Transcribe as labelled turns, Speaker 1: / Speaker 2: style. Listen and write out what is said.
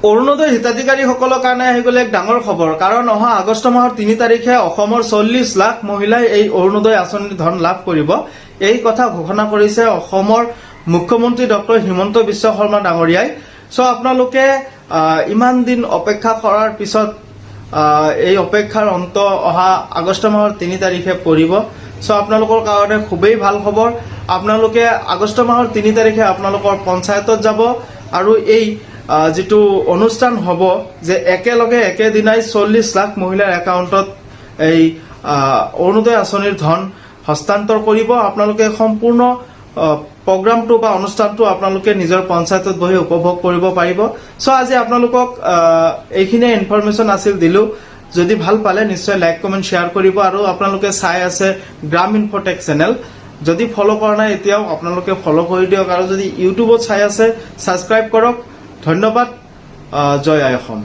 Speaker 1: অৰুণোদয় হিতাধিকাৰীসকলৰ কাৰণে আহি গ'লে এক ডাঙৰ খবৰ। কাৰণ অহা আগষ্ট মাহৰ 3 তাৰিখে অসমৰ 40 লাখ মহিলাই এই অৰুণোদয় আঁচনিৰ ধন লাভ কৰিব। এই কথা ঘোষণা কৰিছে অসমৰ মুখ্যমন্ত্ৰী ডক্টৰ হিমন্ত বিশ্ব শৰ্মা ডাঙৰীয়াই। চ' আপোনালোকে ইমান দিন অপেক্ষা কৰাৰ পিছত এই অপেক্ষাৰ অন্ত অহা আগষ্ট মাহৰ 3 তাৰিখে পৰিব। চ' আপোনালোকৰ কাৰণে খুবেই ভাল খবৰ। আপোনালোকে আগষ্ট মাহৰ 3 তাৰিখে আপোনালোকৰ পঞ্চায়তত যাব আৰু এই যিটো অনুষ্ঠান হ'ব যে একেলগে একেদিনাই 40 লাখ মহিলাৰ একাউণ্টত এই অৰুণোদয় আঁচনিৰ ধন হস্তান্তৰ কৰিব। আপোনালোকে সম্পূৰ্ণ প্ৰগ্ৰামটো বা অনুষ্ঠানটো আপোনালোকে নিজৰ পঞ্চায়তত বহি উপভোগ কৰিব পাৰিব। চ' আজি আপোনালোকক এইখিনিয়ে ইনফৰমেশ্যন আছিল, দিলোঁ। যদি ভাল পালে নিশ্চয় লাইক, কমেণ্ট, শ্বেয়াৰ কৰিব। আৰু আপোনালোকে চাই আছে গ্ৰাম ইনফটেক চেনেল। যদি ফ'ল' কৰা নাই এতিয়াও, আপোনালোকে ফ'ল' কৰি দিয়ক আৰু যদি ইউটিউবত চাই আছে, ছাবস্ক্ৰাইব কৰক। ধন্যবাদ। জয় আই অসম।